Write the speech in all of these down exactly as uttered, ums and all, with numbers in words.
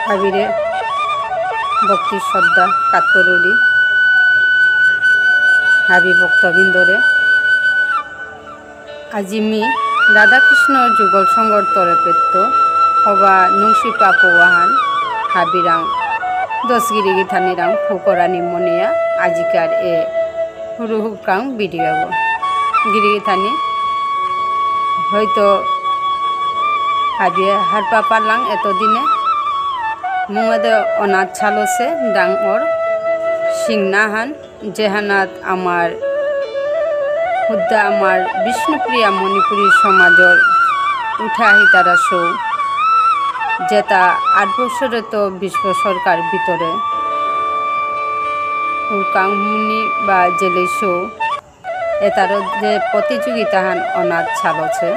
হাবিরে ভক্তি শ্রদ্ধা কাত করুরি, হাবি ভক্তবৃন্দরে। আজি মি রাধাকৃষ্ণ যুগল সংঘর তরফেত্ত হবা নুংশিপা পৌ আহান হাবিরাং দশ গিরি গিথানিরাং ফুকরানি মনেয়া আজিকার এ হুরু হুকাং video গো। গিরি গিথানি হয়তো হাবিয়ে হারপা পারলাং এতদিনে মুঙেদে অনাথ ছালসে ডাঙর সিংনাহান যেহানাত আমার হুদ্দা আমার বিষ্ণুপ্রিয়া মণিপুরী সমাজর উঠে আহিতারা সৌ, যেটা আট বছরে তো বিশ বছরকার ভিতরে হুরকাং মুনি বা জেলে সৌ, এটারও যে প্রতিযোগিতাহান অনাথ ছালছে,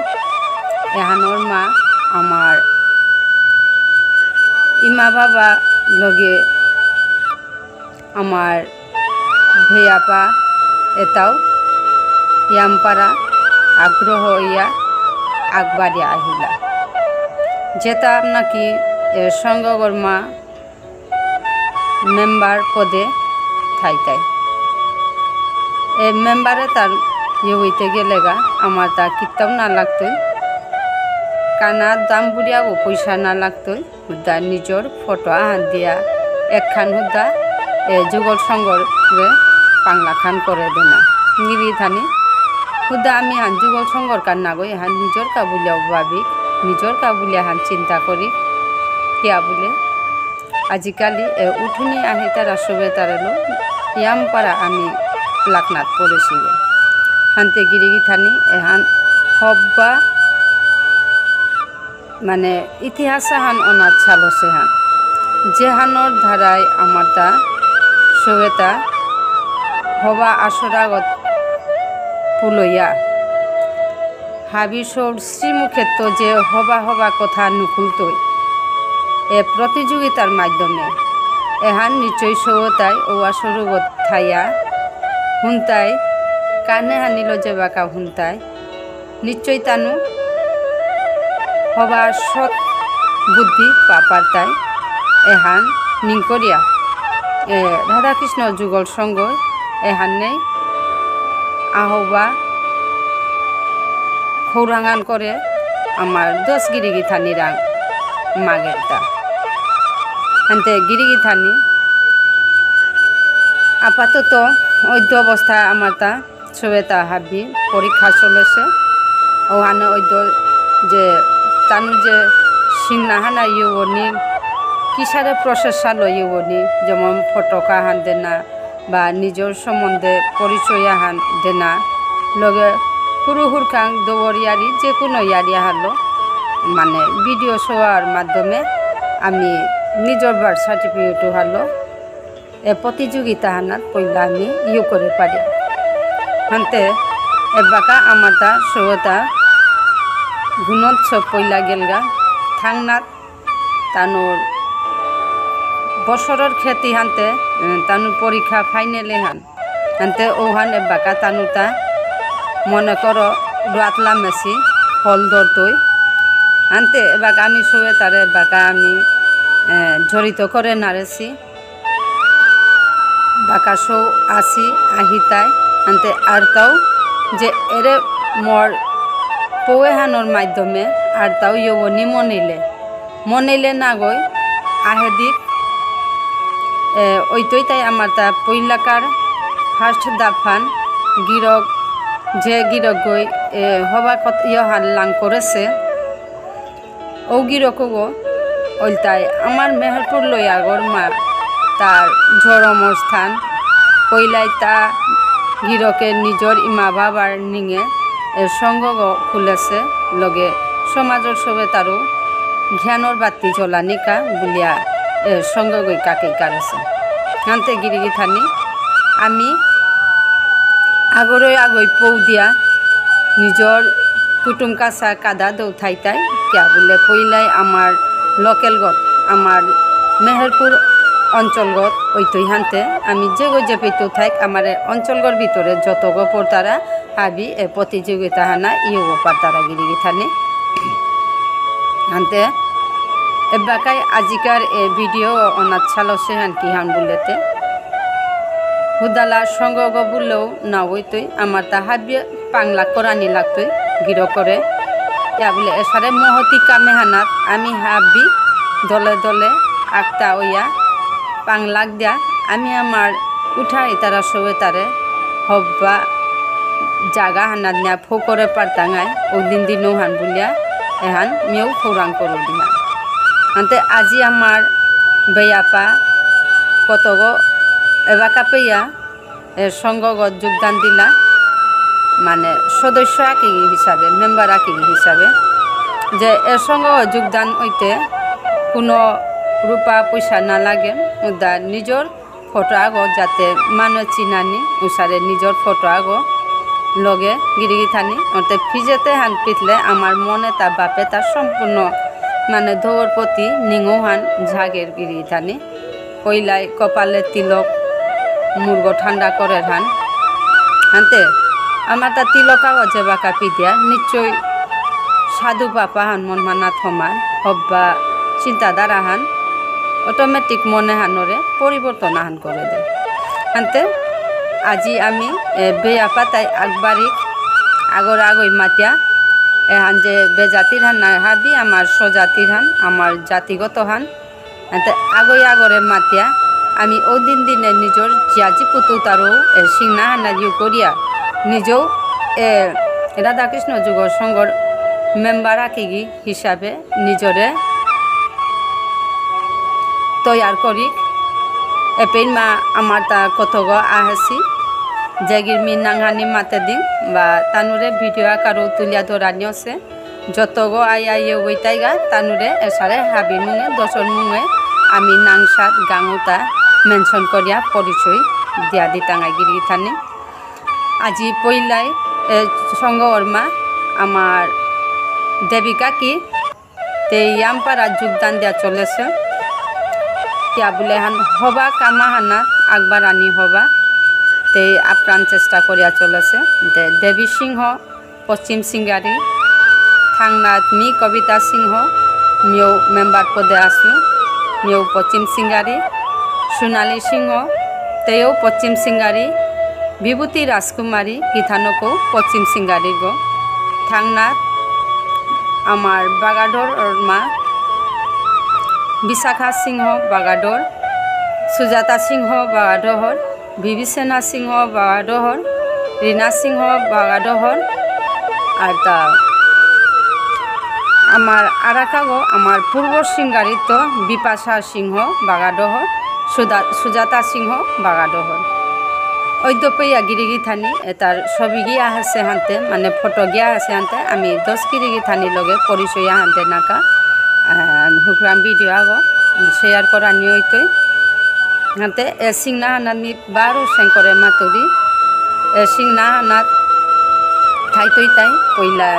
এহানোর মা আমার ইমা বাবা লগে আমার ভেয়াপা এটাও ইয়ামপারা আগ্রহ ইয়া আগবাড়িয়া আহিলা। যেটা নাকি এ, সংঘগর মা মেম্বার পদে থাইতাই। এ মেম্বারে তার ইয়ে হইতে গেলেগা আমার তা কিত্তাও না লাগতই, কানা দাম বুড়িয়াও পয়সা না লাগতই। হুদা নিজর ফটো আহান দিয়া একখান হুদা, এ, যুগল সংঘরে পাংলা খান করে দেনা। গিরি গিথানি হুদা আমি হান যুগল সংঘর কান নাগই হান নিজর কা বুলিয়াও ভাবি, নিজর কা বুলিয়া হান চিন্তা করি। কিয়া বুলে আজিকালি এ উঠুনি আহিতারা সুবেতারে লো ইয়াম পারা আমি লাকনাত পড়েছি। হানতে গিরি গিথানি এহান হব্বা মানে ইতিহাস হান অনাথ ছালসে হান। যেহানোর ধারায় আমারতা সবেতা হবা আসরাগত পুলইয়া। হাবি সৌর শ্রীমুখেত্ত যে হবা হবা কথা নুকুলতই। এ প্রতিযোগিতার মাধ্যমে এহান নিশ্চয় সৌতাই ও আসরগত থাইয়া হুনতাই কানে হানিল যে বাকা হুনতাই। নিশ্চয় তানু হবা সৎ বুদ্ধি পাপারতাই এহান নিংকরিয়া। এ, রাধাকৃষ্ণ যুগল সংঘ এহান নেই আহবা খৌরাঙান করে আমার দশ গিরি গিথানি রাং মাগেরতা। আনতে গিরি গিথানি আপাতত অদ্য অবস্থায় আমার তা সবেতা হাবি পরীক্ষা চলেছে। ওহানে ওই তো যে তানু যে সিংনাহানা ইউনি কিসারে প্রসেস চালো ইউনি, যেমন ফটোকা হান দেনা বা নিজের সম্বন্ধে পরিচয় আহান দেনা, লগে হুরু হুরকাং দৌড় ইয়ারি যে কোনো ইয়ারি হারলো মানে ভিডিও শোয়ার মাধ্যমে আমি নিজের বার্থ সার্টিফিকেট হারলো এ প্রতিযোগিতা হানাত পইলা আমি ইয়ে করে পারি। হানতে এবাকা আমাতা সবতা গুণোৎসব পইলা গেলগা থাংনাত তানুর বছরর খেতি হানতে, এ, তানুর পরীক্ষা ফাইনালে হান। হানতে ওহান এবাকা তানুতা মনে করো রাতলা মেসি ফল ধরতই। হানতে এবাকা আমি সবে তারে এবাকা আমি, এ, জড়িত করে নারেছি। বাকাসো আসি আহিতাই, আনতে আরতাও যে এরে মোর পৌয়েহানর মাধ্যমে আরতাও ইয়বনি মনিলে, মনিলে নাগই আহেদিক, এ, ওইতই তাই আমার তা পৈলাকার ফার্স্ট দাফান গিরক, যে গিরক গই, এ, হবা কত ইয়হান লাং করেছে, ঔগিরকগো, ওইলতাই আমার মেহেরপুর লয়াগর মা, তার জরমর স্থান, কইলাইতা গিরকে নিজর ইমা বাবার নিঙে এ সংঘগ খুলেছে, লগে সমাজর সবে তারও জ্ঞানর বাতি জ্বলানিকা বুলিয়া এ সংঘগই কাকেই কারেছে। আনতে গিরিগিথানি আমি আগরই আগই পৌ দিয়া নিজর কুটুম কাছা কাদা দৌ থাইতাই, কিয়া বুলে পইলাই আমার লোকেলগত, আমার মেহেরপুর অঞ্চলগত ওইতই হানতে, আমি যেগো যে পেইতো থাইক, আমার এ অঞ্চলগর ভিতরে যতগো পড়তারা, হাবি এ প্রতিযোগিতা হানা ইয়েগো পারতারা গিরিগিথানি। হানতে এবাকাই আজিকার এ ভিডিও অনাত চালসে হান কি হান বুলেতে। হুদালা সঙ্গগ বুলেও না হইতই, আমার তা হাবিয়ে পাংলাক করানি লাগতই গিরকরে। ইয়া বুলে এসারে মহতি কামে হানাত আমি হাবি দলে দলে আকতা ওইয়া পাংলাক দিয়া আমি আমার উঠা ইতারা সবে তারে হব্বা জাগা হানাত নিয়া ফোকরে পারতাঙাই, ওদিন দিনও হান বুলিয়া এহান মিউ খৌরাং করো দিহা। আনতে আজি আমার বেয়াপা কতগো এবাকা পেয়া এ সংঘগত যোগদান দিলা, মানে সদস্য আকি হিসাবে, মেম্বার আকি হিসাবে, যে এ সংঘ যোগদান হইতে কোনো রূপা পয়সা না লাগে, উদা নিজর ফটো আগো যাতে মানু চিনানি উসারে নিজর ফটো আগো লগে গিরিগিথানি, অতে ফিজেতে হান পিতলে আমার মনে তা বাপে তা সম্পূর্ণ মানে ধৌর প্রতি নিঙো হান ঝাগের গিরিগিথানি। পইলাই কপালে তিলক মুরগ ঠান্ডা করে হান। আনতে আমার তা তিলক আগো যে বাকা পিদিয়া নিশ্চয় সাধু বাপা হান মন মানা থমান হব্বা চিন্তাধারা হান অটোমেটিক মনে হানরে পরিবর্তন আহান করে দে। আনতে আজি আমি এ, বেয়া পাতাই আকবারিক আগর আগই মাতিয়া এহান যে বেজাতির হান না হাবি আমার স্বজাতির হান, আমার জাতিগত হান। আনতে আগই আগরে মাতিয়া আমি ও দিন দিনে নিজর জিয়াজি পুতু তারও এ, সিংনা হানা ইউ করিয়া নিজেও এ, রাধাকৃষ্ণ যুগর সংঘর মেম্বার আকিগি হিসাবে নিজরে তৈয়ার করি। এপেইন মা আমার তা কতগ আহেসি, যেগির মি নাংহানি মাতে দিন বা তানুরে ভিডিও আকারও তুলিয়া ধরানি আছে। যতগ আই আই ওইতাইগা তানুরে এসারে হাবি মুঙে, দশর মুঙে আমি নাংসাত গাঙুতা মেনশন করিয়া পরিচয় দিয়া দিতাঙাই গিরি গিথানি। আজি পইলাই এ, সঙ্গ ওরমা আমার দেবিকা কি তে ইয়ামপারা যোগদান দেয়া চলেছে। তিয়া বুলে হান হবা কামা হানা আকবার আনি হবা। তে আপ্রাণ চেষ্টা করিয়া চলেছে। দে-, দেবী সিংহ, পশ্চিম সিঙ্গারি, থাংনাত মি কবিতা সিংহ, মিও মেম্বার পদে আসু, মিও পশ্চিম সিঙ্গারি, সোনালী সিংহ, তেও পশ্চিম সিঙ্গারি, বিভূতি রাজকুমারী, গিথানকও পশ্চিম সিঙ্গারি গো, থাংনাত আমার বাগাডর ওর মা, বিশাখা সিংহ বাগাডর, সুজাতা সিংহ বাগাডহর, বিভীষণা সিংহ বাগাডহর, রীনা সিংহ বাগাডহর, আর তা আমার আরাকাগো আমার পূর্ব সিঙ্গারিত বিপাশা সিংহ বাগাডহর, সুদা-, সুজাতা সিংহ বাগাডহর। ঐদ্যপেয়া গিরিগিথানি এতার ছবি গিয়া আছে হানতে, মানে ফটো গিয়া আছে হানতে, আমি দশ গিরিগিথানি লগে পরিচয় হানতে নাকা, আহ, হুকরাম ভিডিও আগো শেয়ার করা নিয়ইতই। হানতে এ সিংনা হানাত মি বারো সেঙ্করে মাতুরি, এ সিংনা হানাত থাইতই তাই পইলা,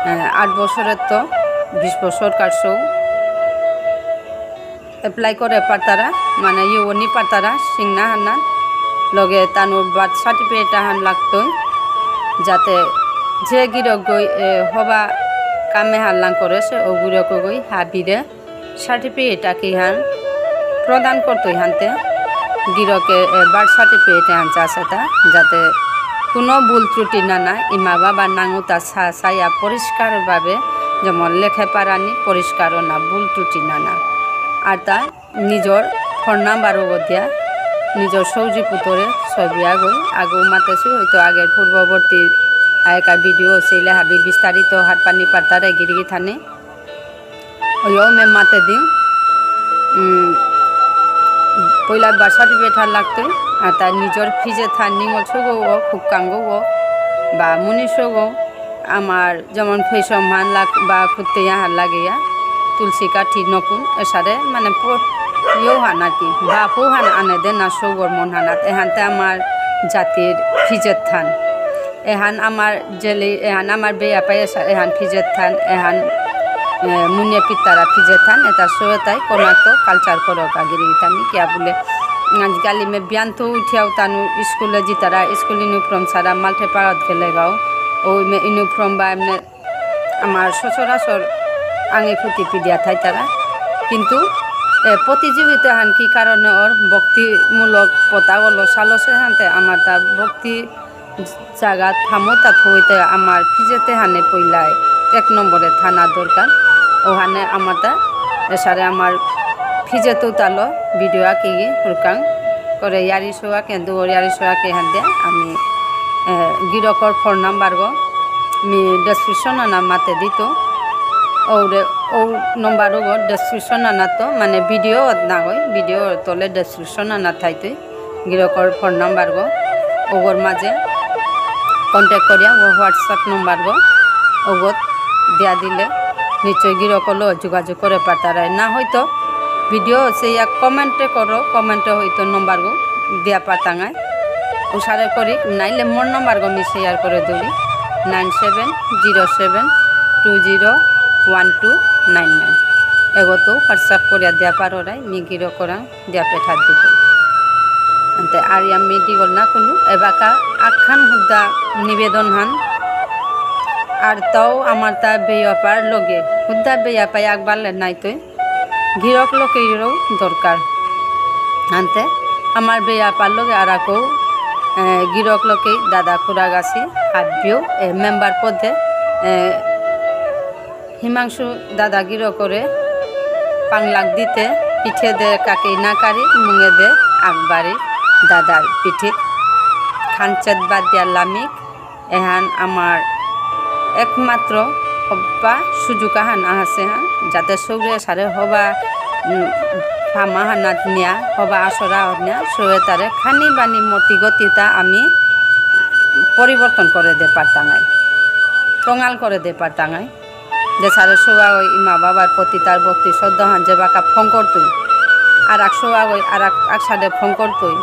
আহ, আট বছরের তো বিশ বছর কাটছো। এপ্লাই করে পারতারা, মানে ইউনি পারতারা, সিংনা হানাত লগে তানুর বার্থ সার্টিফিকেট আহান লাগতই, যাতে যে গিরক গই, এ, হবা কামে হাল্লাং করেছে, ও গিরক গই হাবিরে সার্টিফিকেট আকি হান প্রদান করতই হানতে গিরকে, এ, বার্থ সার্টিফিকেট আহান চাসেতা, যাতে কোনো ভুল ত্রুটি না না, ইমা বাবা নাঙুতা সা-, সায়া পরিষ্কারভাবে যেমন লেখে পারানি পরিষ্কারও না, ভুল ত্রুটি না না। আর তা নিজর ফোন নাম্বার ওগো দিয়া, নিজর সৌজি পুতরে ছবি আগই, আগো মাতেছি, হয়তো আগের পূর্ববর্তী আয়কা ভিডিও সেইলে হাবি বিস্তারিত হারপানি পারতারে গিরিগিথানি। ওইও মে মাতে দিন, উম, পয়লা বার্থ সার্টিফিকেট হার লাগতে, আর তার নিজর ফিজে থার নিঙল সৌগো ও, খুব কাঙ্গো ও, বা মুনি সৌগো, আমার যেমন ফেসম হান লাগ বা খুঁজতে হান লাগিয়া, তুলসী কাঠি নকুন, এসারে মানে প-, ইয়েও হান আর কি, বাপও হান আনে দে না সৌগর মন হানাত, এহানতে আমার জাতির ফিজেত থান। এহান আমার জেলি, এহান আমার বেয়াপাই এসা-, এহান ফিজেত থান, এহান, এ, মুনিয়া পিতারা ফিজেত থান, এটা সৌতাই কোনাতো কালচার করো কা গিরি গিথানি কিয়া বুলে, আজিকালি মে বিয়ান তো উঠিয়াও তানু স্কুলে জিতারা, স্কুল ইউনিফর্ম সারা মালঠে পাড়াত গেলে গাও, ও মে ইউনিফর্ম বা এমনি আমার সচরাচর আঙে ফুটি পিদিয়া থাইতারা। কিন্তু, এ, প্রতিযোগিতা হান কি কারণে অর ভক্তিমূলক পতা হলো সালসে হানতে আমার তা ভক্তি জাগা থামো তা থইতে আমার ফিজেতে হানে পইলাই এক নম্বরে থানা দরকার। ওহানে আমার তা এসারে আমার ফিজেতেও তালো ভিডিও আঁকি হুরকাং করে ইয়ারি সোয়া কে দুয়ার ইয়ারি সোয়া কে হান দে আমি, এ, গিরকর ফোন নাম্বার গো মি ডেসক্রিপশন আনা মাতে দিত। ওরে ও নম্বর গো ডেসক্রিপশন আনা তো মানে ভিডিও না হয়, ভিডিও তলে ডেসক্রিপশন আনা থাইতই। গিরকর ফোন নাম্বার গো ওগর মাঝে কন্ট্যাক্ট করিয়া ও WhatsApp নম্বর গো ওগত দিয়া দিলে নিশ্চয় গিরকলো যোগাযোগ করে পারতারাই। না হয়তো ভিডিও সে এক কমেন্টে করো, কমেন্টে হয়তো নম্বর গো দিয়া পারতাঙাই। উসারে করি নাইলে মোর নম্বর গো মি শেয়ার করে দিবি, nine seven zero seven two zero one two nine nine. এগোতো WhatsApp করিয়া দিয়া পারো রাই, মি গিরকরাং দিয়া পেঠাত দিত। আনতে আর আমি দিগল না কোনো এবাকা আখান হুদ্দা নিবেদন হান। আর তাও আমার তা বেয়াপার লগে হুদ্দা বেয়াপাই আকবারলে নাইতই গিরক লোকেরও দরকার। আনতে আমার বেয়াপার লগে আর আকো, এ, গিরক লোকেই দাদা খুড়া গাছি হাবিও, এ, মেম্বার পদে, এ, হিমাংশু দাদা গিরকরে পাংলাক দিতে পিঠে দে কাকেই না কারি মুঙে দে আকবারি দাদার পিঠে খানচেত বাদ দিয়া লামিক। এহান আমার একমাত্র হবা সুযোগ আহান আহাসে হান যাতে সৌরে সারে হবা, উম, ফামা হানাত নিয়া হবা আসরা নিয়া সৌরে তারে খানি বানি মতি গতিতা আমি পরিবর্তন করে দে পারতাঙাই, টঙাল করে দে পারতাঙাই। যে সারে সোয়া ওই ইমা বাবার প্রতি তার ভক্তি শ্রদ্ধা হান যে বাকা ফোন করতই, আর এক সোয়া ওই আর এক, এক সাথে ফোন করতই।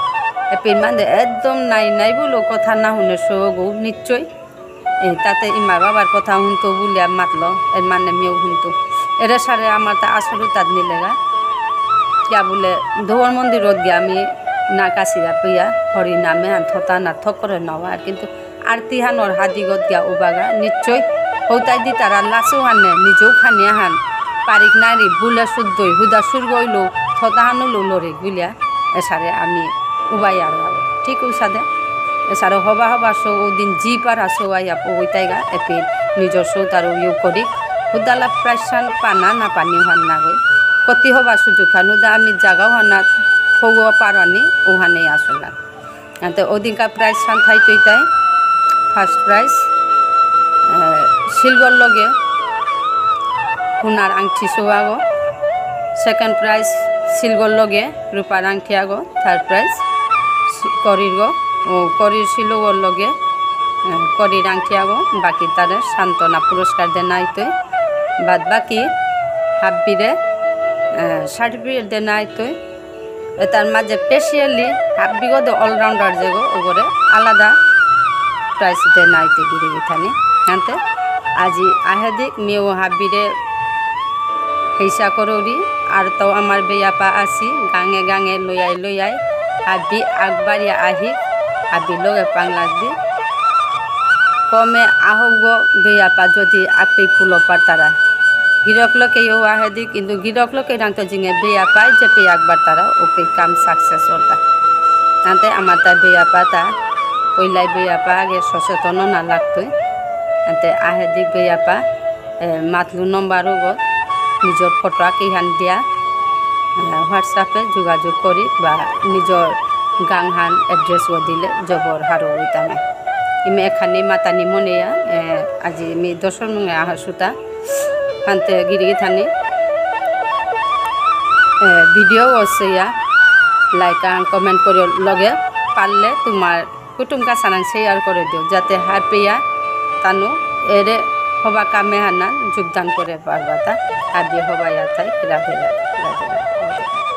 এ পিন মানে একদম নাই নাই বলো কথা না শুনে সোগো নিশ্চয়। এ, তাতে ইমা বাবার কথা শুনতো বুলিয়া মাতলো, এর মানে মিও শুনতো। এরে সারে আমার তা আসরু তাত নিলেগা। গিয়া বুলে ধোবর মন্দিরত গিয়া আমি না কাশিয়া পিয়া হরি নামে হান থতা না থক করে নেওয়া, কিন্তু আরতি হানর হাদিগত গিয়া উবাগা, নিশ্চয় হৌতাই দি তারা লাসু হানে, নিজেও খানিয়া হান, পারিক নারি, বুলে শুদ্ধই, হুদা সুর গইলো, থতা হানুলো লরে গুলিয়া, এসারে আমি উবাই আর গাবো। ঠিক উসাদে, এসারে হবা হবা সৌ, ওদিন জি পারা সৌ আইয়া পৌতাইগা, এপি নিজর সৌ তার ইউ করি, হুদালা প্রাইসান পানা না পানি হান না গই। কতি হবা সুযোগ হান, হুদা আমি জাগাও হানা, ফৌয়া পারানি, ওহানে আসলা। আনতে ওদিনকা প্রাইজ সান থাইতই তাই। ফার্স্ট প্রাইজ, আহ, সিলগর লগে সোনার আংটি সোয়াগো। সেকেন্ড প্রাইজ সিলগর লগে রূপার আংটি আগো। থার্ড প্রাইজ সি-, করির গো, ও করির সিলগর লগে, আহ, করির আংটি আগো। বাকি তারে সান্ত্বনা পুরস্কার দেনা হইতই। বাদ বাকি হাব্বিরে, আহ, সার্টিফিকেট দেনা হইতই। এতার মাঝে স্পেশালি হাব্বিগো দে অলরাউন্ডার যেগো ওগরে আলাদা প্রাইজ দে নাইতে গিরি গিথানি। হানতে আজি আহেদিক মিও হাব্বিরে হেইসা করৌরি আর তো আমার বেয়াপা আসি গাঙে গাঙে লইয়াই লইয়াই হাব্বি আকবারিয়া আহি হাব্বি লগে পাংলাক দি কমে আহোগো বেয়াপা যদি আপে ফুলো পারতারা। গিরক লোকে ইউ আহেদি কিন্তু গিরক লোকে রাংতো জিঙে বেয়াপাই যে পে আকবার তারা ওকে কাম সাকসেস হতা। আনতে আমার তা বেয়াপা তা পইলাই বেয়াপা আগে সচেতন না লাগতই। আনতে আহেদি বেয়াপা, এ, মাতলু নম্বর ওগো নিজর ফটো আঁকি হান দিয়া, এ, WhatsApp-এ যোগাযোগ করি বা নিজর গাং হান এড্রেস ও দিলে জবর হারো হইতাম। ইমে এখানে মাতানি মনেয়া, এ, আজি মি দশর মুঙে আহাসুতা। হানতে গিরি গিথানি, এ, ভিডিও অসেয়া, like and comment করিও, লগে পারলে তোমার কুটুম কাছানাং শেয়ার করে দিও, যাতে হারপেয়া তানু এরে হবা কামে হানা যোগদান করে পারবা তা। আদি হবা ইয়া থাই, রাধে রাধে, রাধে রাধে, রাধে রাধে।